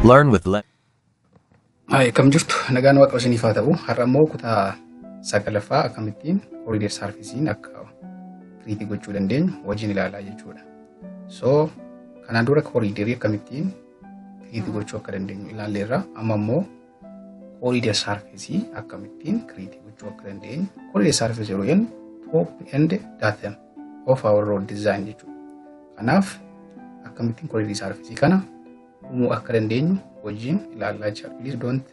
Learn with Le- Haay, akkam jirtu? Nagaan Waaqa isiniif haa ta'u. Har'a immoo kutaa sagalaffaa akkamittiin corridor surfacing akka create gochuu dandeenyu wajjin ilaalaa jechuudha. So kanaan dura corridorii akkamittiin create gochuu akka dandeenyu ilaalleerra. Amma immoo corridor surface akkamittiin create gochuu akka dandeenyu. Corridor surface yeroo jennu top and datum of our road design jechuudha. Kanaaf akkamittiin corridor surface kana uumuu akka dandeenyu wajjin ilaallaa jira. Please don't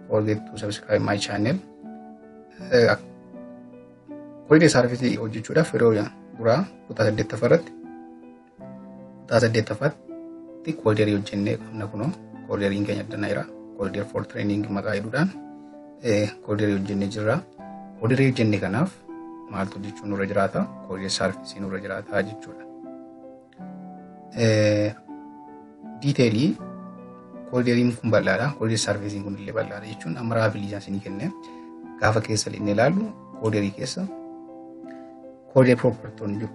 forget to subscribe my channel. Corridor surface hojjechuudhaaf yeroo duraa kutaa saddeettaffaa irratti, kutaa saddeettaffaatti corridorii hojjennee qabna. Kunoo corridoriin keenya addana jira. Corridor for training maqaa jedhuudhaan corridorii hojjennee jirra. Corridorii hojjenne kanaaf maaltu hojjechuun nurra jiraata? Corridor surface nurra jiraata jechuudha. Detailii corridoriin kun bal'aadha. Corridor surface kun illee bal'aadha jechuun amma roughly isaan isinii kenne gaafa keessa inni ilaallu corridorii keessa corridor property jiru.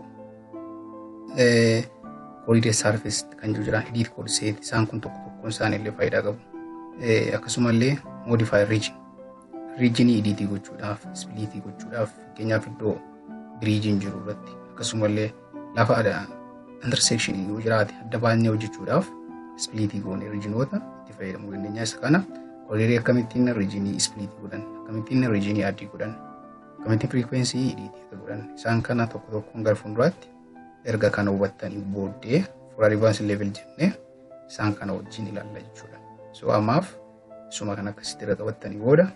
Corridor surface kan jiru jira. Edit code set isaan kun tokko tokkoon isaanii illee faayidaa qabu. Akkasumallee modify region. Regionii edit gochuudhaaf, split gochuudhaaf, fakkeenyaaf iddoo bridgeiin jiru irratti, akkasumallee lafa intersection yoo jiraate adda baasnee hojjechuudhaaf split goone regionoota itti fayyadamuu dandeenya. Isa kana corridorii akkamittiin regionii split godhan, akkamittiin regionii add godhan, akkamittiin frequency edit akka godhan, isaan kana tokko tokkoon gara fuulduraatti erga kana hubattanii booddee for advanced level jennee isaan kana wajjin ilaalla jechuudha. So ammaaf isuma kana akkasitti irra qabattanii booda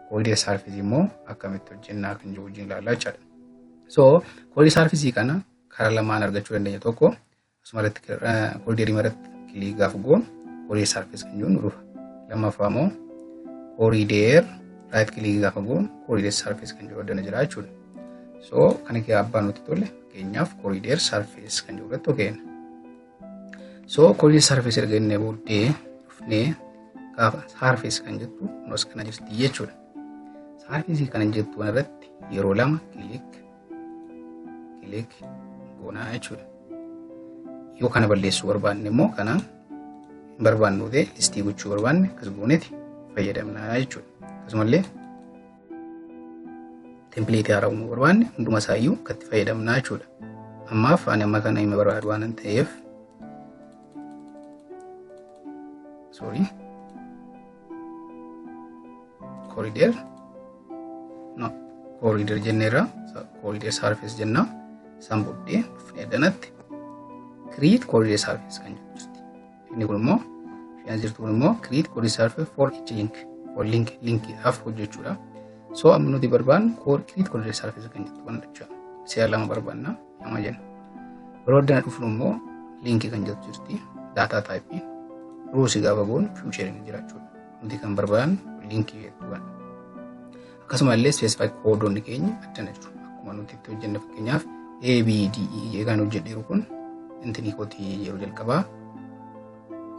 corridor surface immoo akkamitti hojjennaa kan jiru wajjin ilaallaa jechuudha. So corridor surface kana karaa lamaan argachuu dandeenya. Tokko asuma irratti corridorii irratti click gaafa goonu corridor surface kan jiru nu dhufa. Lammaffaa immoo corridor right click gaafa goonu corridor surface kan jiru addana jira jechuudha. So kana kee abbaa nutti tole, fakkeenyaaf corridor surface kan jiru irratti hojjenna. So corridor surface erga jennee booddee dhufnee gaafa surface kan jettu kunuus kana jirti jechuudha. Surface kana jettu kanarratti yeroo lama click click goonaa jechuudha. Yoo kana balleessuu barbaanne immoo, kana hin barbaannu ta'e, listii gochuu barbaanne, akkas gooneeti fayyadamnaa jechuudha. Akkasumallee templateii haaraa uumuu barbaanne hunduma isaayyuu akkatti fayyadamnaa jechuudha. Ammaaf ani amma kana hima barbaadu waan ta'eef, sorry, corridor, no, corridor jenneerra, corridor surface jenna. Isaan booddee dhufnee addanatti create corridor surface kan jedhu jirti. Inni kun immoo, isheen jirtu kun immoo create corridor surface for each link, for link, linkiidhaaf hojjechuudha. So amma nuti barbaannu create corridor surface kan jettu kana jechuudha. Si'a lama barbaanna, lama jenna. Yeroo addana dhufnu immoo linkii kan jettu jirti. Data type ruusii gaafa goonu featureiin jira jechuudha. Nuti kan barbaannu linkii jettu kana. Akkasuma illee specify codeonni keenya addana jiru. Akkuma nuti itti hojjenne, fakkeenyaaf A, B, D, E kan hojjedheeru kun intinii kootii yeroo jalqabaa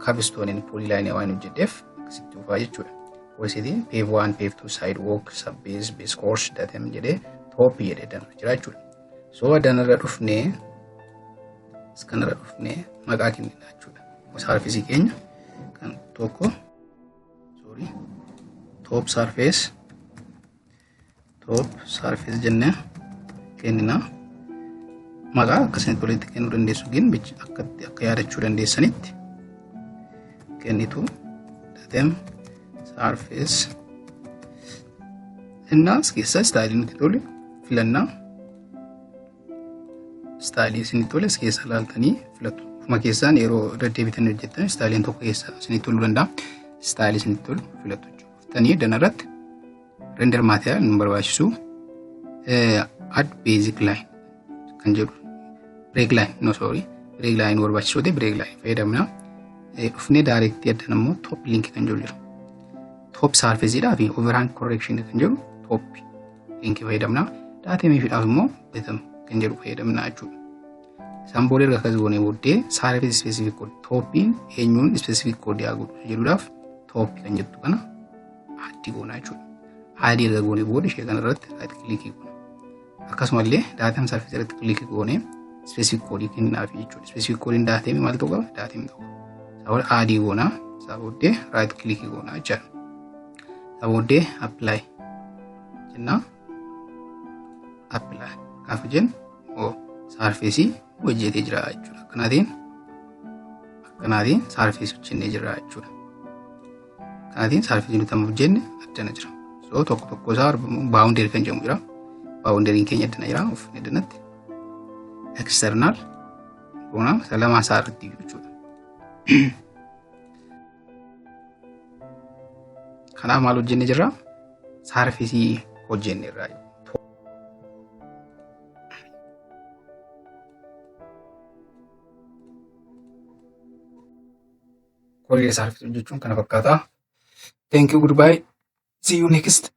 cobblestoneiin polylineii waan hojjedheef akkasitti dhufaa jechuudha. Koorsiitiin pave 1, pave 2, sidewalk, subbase, base course, datum jedhee top jedhee danarra jira jechuudha. So danarra dhufnee, kanarra dhufnee maqaa kennina jechuudha. Surfaceii keenya kan tokko, sorry, top surface, top surface jennee kennina. Maqaa akkasinitti walitti kennuu dandeessu, gin akka akka yaadachuu dandeessanitti kennitu. Datum surface innaa as keessa styleii nuti tole filannaa. Styleii isinitti tole as keessa ilaaltanii filatu. Ofuma keessaan yeroo deddeebitanii hojjettan styleiin tokko keessa isinitti toluu danda'a. Styleii isinitti tolu filatu jechuudha. Dhuftanii danarratti render material nu barbaachisu, add basic line kan jedhu, break line, no, sorry, break line nu barbaachisu ta'e break line fayyadamna. Dhufnee directii addan immoo top link kan jedhu jira. Top surface fi overhang correction kan jedhu top link fayyadamna. Datumiidhaaf immoo bottom kan jedhu fayyadamna jechuudha. Isaan booda erga akkas goonee booddee surface specific code, topiin eenyuun specific code haa godhu jedhuudhaaf top kan jettu kana add goona jechuudha. Add erga goonee booda ishee kana irratti right click goona. Akkasumallee datum surface irratti click goonee specific code kennaafi jechuudha. Specific codeiin datumii maal ta'uu qaba? Datumii ta'uu qaba. Sababa add goonaa. Isaa booddee right click goona jechaadha. Isaa booddee apply jennaa. Apply gaafa jennu surface hojjetee jira jechuudha. Akkanaatiin surface hojjennee jira jechuudha. Akkanaatiin surface nuti amma hojjenne addana jira. So tokko tokko isaa boundary kan jedhamu jira. Boundaryn keenya addana jira. Uffanni addanatti. External goona isa lamaan isaa irratti jechuudha. Kanaaf maal hojjenne jirra? Surface hojjenne irraa. Collinear surface hojjechuun kana fakkaata. Thank you, goodbye. See you next.